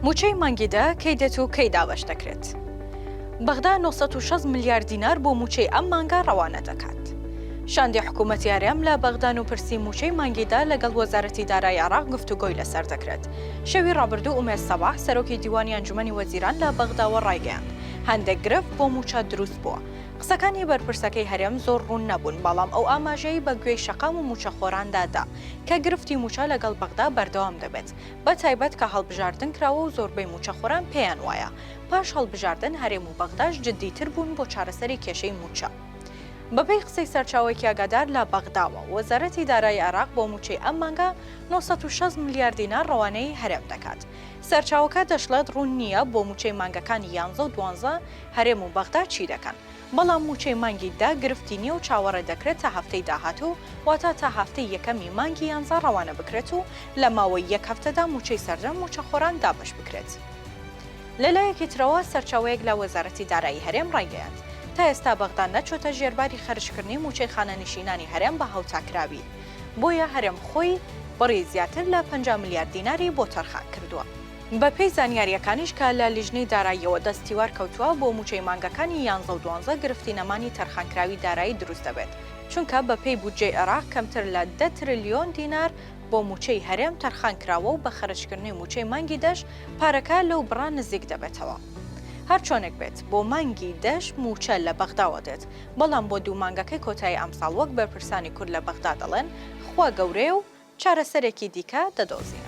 مووچەی مانگی دە کەی دێت و کەی دابەش دەکرێت؟ بەغدا 960 ملیار دینار بۆ مووچەی ئەم مانگە ڕەوانە دەکات. شاندی حکوومەتی هەرێم لە بەغدان و پرسی مووچەی مانگی دە لەگەڵ وەزارەتی دارایی عێراق گفتوگۆی لەسەر دەکرێت. شەوی ڕابردوو ئومێد سەباح، سەرۆکی دیوانی ئەنجومەنی وەزیران لە بەغداوە ڕایگەیاند، هەندێک گرفت بۆ مووچە دروست بووە. قسەکانی بەرپرسەکەی هەرێم زۆر ڕوون نەبوون، بەڵام ئەو ئاماژەی بە گوێی شەقام و مووچەخۆراندا دا، کە گرفتی مووچە لەگەڵ بەغدا بەردەوام دەبێت، بە تایبەت کە هەڵبژاردن کراوە و زۆربەی مووچەخۆران پێیان وایە پاش هەڵبژاردن هەرێم و بەغداش جددیتر بوون بۆ چارەسەری کێشەی مووچە. بەپێی قسەی سەرچاوەیەکی ئاگادار لە بەغداوە، وەزارەتی دارایی عێراق بۆ مووچەی ئەم مانگە 960 ملیار دینار ڕەوانەی هەرێم دەکات. سەرچاوەکە دەشڵێت ڕوون نییە بۆ مووچەی مانگەکانی یانزە و دوانزە هەرێم و بەغدا چی دەکەن، بەڵام مووچەی مانگی دە گرفتی نییە و چاوەڕێ دەکرێت تا هەفتەی داهاتوو واتە تا هەفتەی یەکەمی مانگی یانزە ڕەوانە بکرێت و لە ماوەی یەک هەفتەدا مووچەی سەرجەم مووچەخۆران دابەش بکرێت. لەلایەکی ترەوە سەرچاوەیەک لە وەزارەتی دارایی هەرێم ڕایگەیاند، تا ئێستا بەغدا نەچۆتە ژێرباری خەرجکردنی مووچەی خانەنشینانی هەرێم بە هاوتاکراوی، بۆیە هەرێم خۆی بڕی زیاتر لە 50 ملیار دیناری بۆ تەرخان کردووە. بەپێی زانیارییەکانیش کە لە لیژنەی داراییەوە دەست تیوار کەوتووە، بۆ مووچەی مانگەکانی یانزە و دوانزە گرفتی نەمانی تەرخانکراوی دارایی دروست دەبێت، چونکە بەپێی بودجەی عێراق کەمتر لە دە ترلیۆن دینار بۆ مووچەی هەرێم تەرخان کراوە و بە خەرجکردنی مووچەی مانگی دەش پارەکە لەو بڕە نزیک دەبێتەوە. هەرچۆنێک بێت بۆ مانگی دەش مووچە لە بەغداوە دێت، بەڵام بۆ دوو مانگەکەی کۆتایی ئەمساڵ وەک بەرپرسانی کورد لە بەغدا دەڵێن خوا گەورەیە و چارەسەرێکی دیکە دەدۆزینەوە.